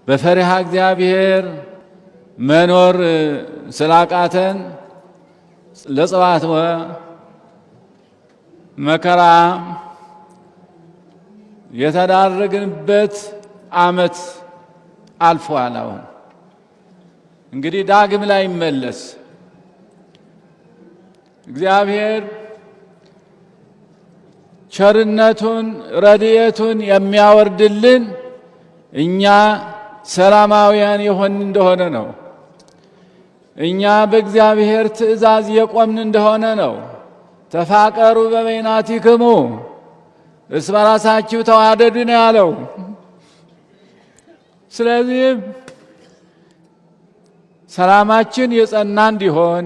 በፈሪሃ እግዚአብሔር መኖር ስላቃተን ለጽባትወ መከራ የተዳረግንበት ዓመት አልፏል። አሁን እንግዲህ ዳግም ላይ ይመለስ እግዚአብሔር ቸርነቱን ረድኤቱን የሚያወርድልን እኛ ሰላማውያን የሆን እንደሆነ ነው። እኛ በእግዚአብሔር ትእዛዝ የቆምን እንደሆነ ነው። ተፋቀሩ በበይናቲክሙ፣ እርስ በራሳችሁ ተዋደዱ ነው ያለው። ስለዚህም ሰላማችን የጸና እንዲሆን፣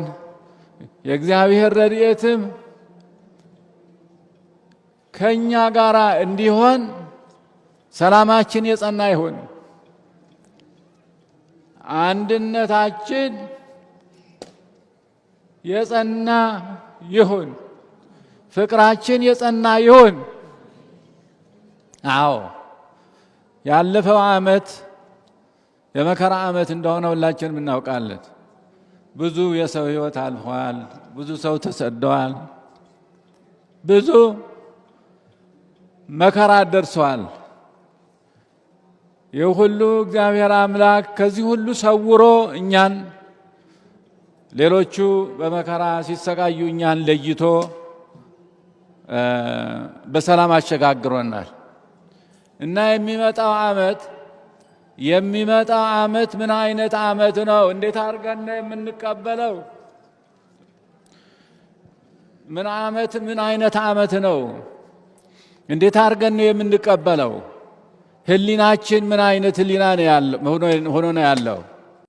የእግዚአብሔር ረድኤትም ከእኛ ጋር እንዲሆን፣ ሰላማችን የጸና ይሁን። አንድነታችን የጸና ይሁን። ፍቅራችን የጸና ይሁን። አዎ፣ ያለፈው ዓመት የመከራ ዓመት እንደሆነ ሁላችንም እናውቃለን። ብዙ የሰው ሕይወት አልፏል። ብዙ ሰው ተሰደዋል። ብዙ መከራ ደርሷል። ይህ ሁሉ እግዚአብሔር አምላክ ከዚህ ሁሉ ሰውሮ እኛን፣ ሌሎቹ በመከራ ሲሰቃዩ እኛን ለይቶ በሰላም አሸጋግሮናል። እና የሚመጣው ዓመት ምን አይነት ዓመት ነው? እንዴት አድርገን ነው የምንቀበለው? ምን አይነት ዓመት ነው? እንዴት አድርገን ነው የምንቀበለው? ህሊናችን ምን አይነት ህሊና ሆኖ ነው ያለው?